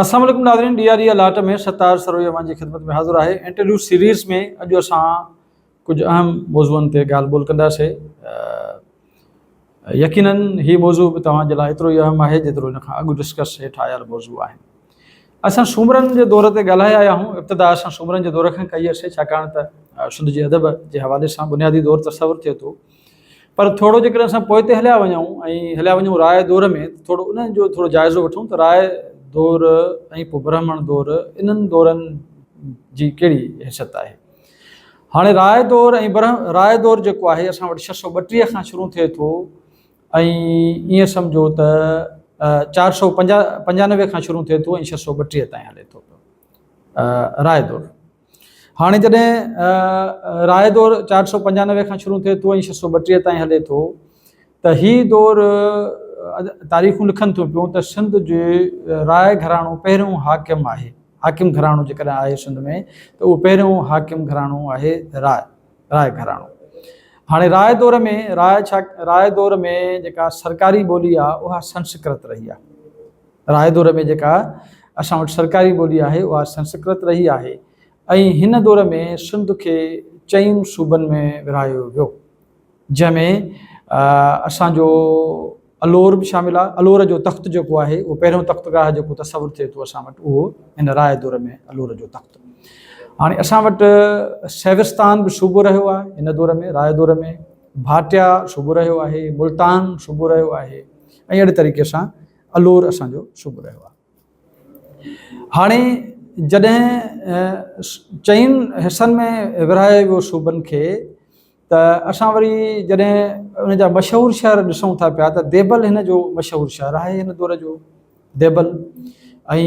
السلام عليڪم ناظرين ڊي آر اي لاٽ ۾ ستار سروي اوهان جي خدمت ۾ حاضر آهي انٽرويو سيريز ۾ اڄ اسان ڪجهه اهم موضوعن تي ڳالهه ٻولهه ڪنداسي يقينن هي موضوع به توهان جي لاء ايترو ئي اهم آهي جيترو ان کان اڳ ڊسڪس هيٺ آيل موضوع آهن اسان سومرن جي دور تي ڳالهائي آيا آهيون ابتدا اسان سومرن جي دور کان ڪئي هئسي ڇاڪاڻ ته سنڌ جي ادب جي حوالي سان بنيادي دور تصور ٿئي ٿو پر ٿورو جيڪڏهن اسان پوئتي هليا وڃون ۽ هليا وڃون راء دور ۾ ٿورو انهن جو ٿورو جائزو وٺون ته راء دور ۽ پوء برهمڻ دور انهن دورن جي ڪهڙي حيثيت آهي هاڻي راء دور ۽ برهم راء دور جيڪو آهي اسان وٽ 632 کان شروع ٿئي ٿو ۽ ائين سمجهو ته 495 کان شروع ٿئي ٿو ۽ 632 تائين هلي ٿو پيو راء دور. هاڻي جڏهن راء دور 495 کان شروع ٿئي ٿو ۽ 632 تائين هلي ٿو ته هي دور تاريخون لکن ٿيون پيون ته سنڌ جي راء گهراڻو پهريون حاڪم آهي. حاڪم گهراڻو جيڪڏهن آهي سنڌ ۾ ته اهو پهريون حاڪم گهراڻو آهي راء. راء گهراڻو. هاڻي راء دور ۾ راء ڇا راء دور ۾ جيڪا سرڪاري ٻولي آ اها سنسڪرت رهي آ. راء دور ۾ جيڪا اسان وٽ سرڪاري ٻولي آهي اها سنسڪرت رهي آهي ۽ هن دور ۾ سنڌ کي چئن صوبن ۾ ورهايو ويو جنهن ۾ اسان جو الور به شامل آهي. الور جو تخت جيڪو آهي اهو پهريون تختگاهه جيڪو تصور ٿئي ٿو اسان وٽ اهو هن راء دور ۾ الور جو تخت. هاڻي اسان وٽ سيوستان به صوبو رهيو آهي هن دور ۾ راء دور ۾ ڀاٽيا صوبو رهيو آهي، ملتان صوبو رهيو آهي ۽ اهڙي طريقي سان الور اسان جو صوبو رهيو آهي. هاڻي جڏهن چئن حصن ۾ ورهايو ويو صوبن کي ته اسان وري جڏهن ان جا مشهور شهر ڏسون ٿا پيا ته ديبل هن جو مشهور شهر آهي هن دور جو ديبل ۽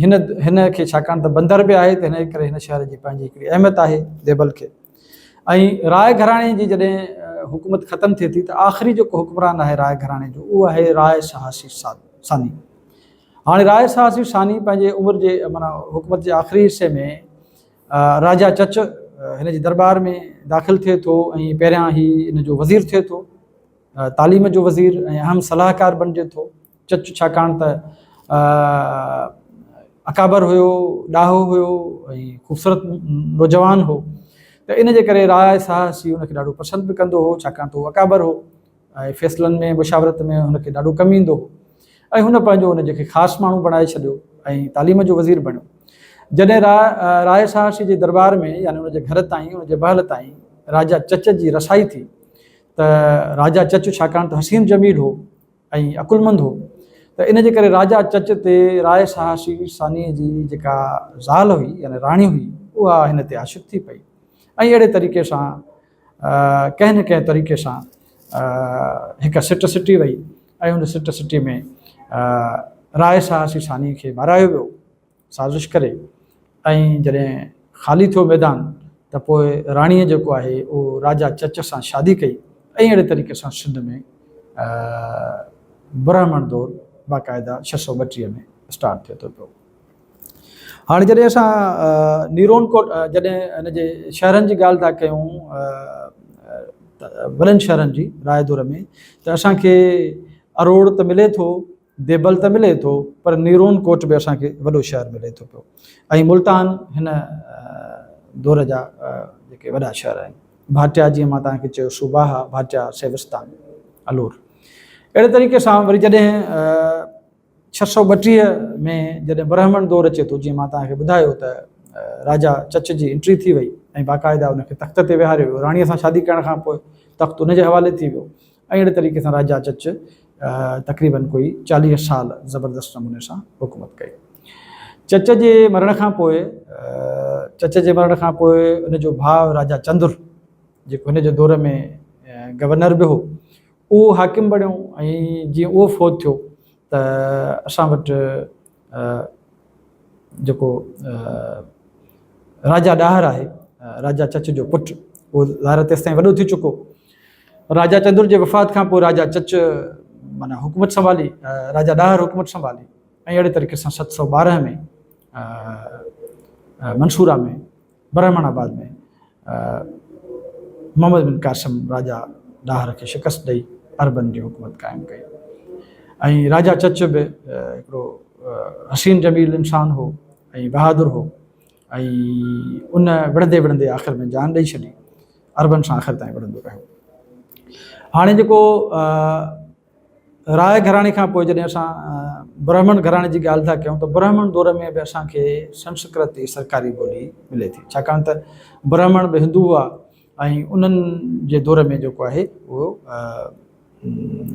هن هن کي ڇاڪاڻ ته بندر به آهي ته هن ڪري هن شهر جي پنهنجي هڪڙي اهميت آهي ديبل کي ۽ راء گهراڻي جي جڏهن حڪومت ختم ٿئي ٿي ته آخري جيڪو حڪمران آهي راء گهراڻي جو اهو آهي راء سهاسي ثاني هاڻي راء سهاسي ثاني پنهنجي عمر جي معنيٰ حڪومت جي آخري حصي ۾ راجا چچ هن جي درٻار ۾ داخل ٿئي ٿو ۽ پهريان هي ان جو وزير ٿئي ٿو، تعليم جو وزير ۽ اهم صلاحڪار بڻجي ٿو. چچ ڇاڪاڻ ته اڪابر هيو، ڏاهو هيو ۽ خوبصورت نوجوان هو ته ان جي ڪري راء ساهسي ان کي ڏاڍو پسند به ڪندو هو ڇاڪاڻ ته هو اڪابر هو. ۽ فيصلن ۾ مشاورت ۾ هن کي ڏاڍو ڪم ايندو هو ۽ هن پنهنجو ان جي کي خاص ماڻهو بڻائي ڇڏيو ۽ تعليم جو وزير بڻيو. جڏهن راء راء سهاسي جي درٻار ۾ يعني ان جي گهر تائين ان جي محل تائين راجا چچ جي رسائي ٿي ته راجا چچ ڇاڪاڻ ته حسين جميل هو ۽ عقلمند هو ته ان جي ڪري راجا چچ تي راء سهاسي ثاني جي جيڪا زال هئي يعني راڻي هئي اها هن تي عاشق ٿي پئي ۽ اهڙي طريقي سان ڪنهن نه ڪنهن طريقي سان هڪ سٽ سٽي وئي ۽ ان سٽ سٽي ۾ راء سهاسي ثاني کي مارايو ويو سازش ڪري ۽ جڏهن خالي ٿيو ميدان ته پوء راڻيء جيڪو آهي اهو راجا چچ سان شادي ڪئي ۽ اهڙي طريقي سان سنڌ ۾ برهمڻ دور باقاعده 632 ۾ اسٽارٽ ٿئي ٿو پيو. هاڻي جڏهن اسان نيرون ڪوٽ جڏهن هن جي شهرن جي ڳالهه ٿا ڪيون وڏن شهرن جي راء دور ۾ ته اسان کي اروڙ ته ملي ٿو ديبل ته ملي ٿو پر نيرون ڪوٽ به اسان کي وڏو شهر ملي ٿو پيو ۽ ملتان هن دور جا جيڪي وڏا شهر آهن ڀاٽيا جيئن مان توهان کي چيو صوباها ڀاٽيا سيوستان الور اهڙي طريقي سان وري جڏهن 632 ۾ جڏهن برهمڻ دور اچي ٿو، جيئن مان توهان کي ٻڌايو ته راجا چچ جي انٽري ٿي وئي ۽ باقاعده ان کي تخت تي ويهاريو ويو. راڻيء سان شادي ڪرڻ کان پوء تخت ان جي حوالي ٿي ويو ۽ اهڙي طريقي سان راجا چچ تقريبن ڪوئي 40 سال زبردست نموني سان حڪومت ڪئي. چچ جي مرڻ کان پوء چچ جي مرڻ کان پوء ان جو ڀاء راجا چندر جيڪو هن جي دور ۾ گورنر به هو، اهو حاڪم بڻيو ۽ جيئن اهو فوت ٿيو ته اسان وٽ جيڪو راجا ڏاهر آهي، راجا چچ جو پٽ، اهو ظاهر آهي تيستائين وڏو ٿي چڪو. راجا چندر جي وفات کان پوء راجا چچ معنيٰ حڪومت سنڀالي، راجا ڏاهر حڪومت سنڀالي ۽ اهڙي طريقي سان 712 ۾ منصوره ۾ برهمڻ آباد ۾ محمد بن قاسم راجا ڏاهر کي شڪست ڏئي عربن جي حڪومت قائم ڪئي ۽ راجا چچ به هڪڙو حسين جميل انسان هو ۽ بهادر هو ۽ ان وڙهندي وڙهندي آخر ۾ جان ڏئي ڇڏي. عربن سان آخر تائين وڙهندو رهيو. هاڻي جيڪو راء گهراڻي کان پوء جڏهن اسان برهمڻ گهراڻي جي ڳالهه ٿا ڪيون ته برهمڻ دور ۾ به اسان کي سنسڪرت ئي سرڪاري ٻولي ملي ٿي ڇاڪاڻ ته برهمڻ به هندو هئا ۽ انهن جي دور ۾ جيڪو آهي اهو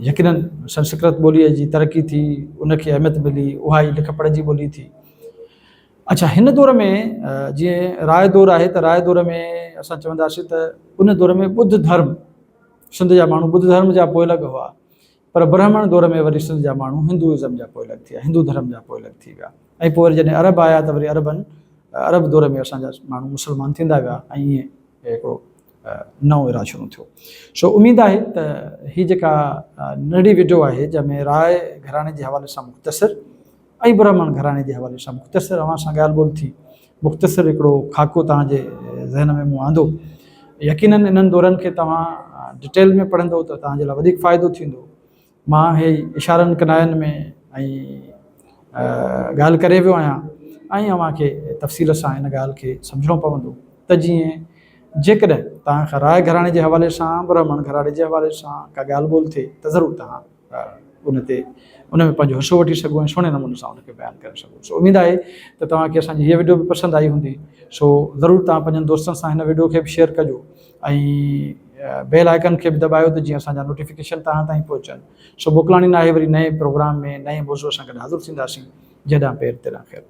يقينن سنسڪرت ٻوليء جي ترقي ٿي ان کي اهميت ملي اها ئي لک پڙهه جي ٻولي ٿي. اڇا هن دور ۾ جيئن راء دور آهي ته راء دور ۾ اسان چونداسين ته ان دور ۾ ٻڌ ڌرم سنڌ جا ماڻهو ٻڌ ڌرم جا پوئلڳ هئا پر برهمڻ دور ۾ وري سنڌ جا ماڻهو هندوازم جا پوئلڳ ٿي ويا هندو ڌرم جا پوئلڳ ٿي ويا ۽ پوء وري جڏهن عرب آيا ته وري عربن عرب دور ۾ اسان جا ماڻهو مسلمان ٿيندا ويا ۽ ائين هڪڙو نئون ايرا شروع ٿيو سو اميد آهي ته هي جيڪا ننڍڙي وڊيو آهي جنهن ۾ راء گهراڻي جي حوالي سان مختصر ۽ برهمڻ گهراڻي جي حوالي سان مختصر اوهان سان ڳالهه ٻولهه ٿي. مختصر هڪڙو خاڪو توهان جي ذهن ۾ مون آندو. يقينن انهن دورن کي توهان ڊٽيل ۾ پڙهندو ته توهان جي لاء وڌيڪ فائدو ٿيندو. مان هي اشارن ڪناين ۾ ۽ ڳالهه ڪري ويو آهيان ۽ اوهان کي تفصيل سان ان ڳالهه کي سمجهڻو پوندو ته جيئن جيڪڏهن توهان کان راء گهراڻي جي حوالي سان برهمڻ گهراڻي جي حوالي سان ڪا ڳالهه ٻولهه ٿئي ته ضرور توهان ان تي ان ۾ پنهنجو حصو وٺي سگهو ۽ سهڻي نموني سان ان کي بيان ڪري سگهو سو اميد آهي ته توهان کي اسان جي هيء وڊيو به پسند آئي هوندي سو ضرور توهان پنهنجن دوستن سان هن وڊيو کي به شيئر ڪجو ۽ بيل آئيڪن کي به دٻايو ته جيئن اسان جا نوٽيفڪيشن توهان تائين پهچن سو موڪلاڻي ناهي وري نئين پروگرام ۾ نئين موضوع سان گڏ حاضر ٿينداسين جيڏانهن پير تيڏانهن خير.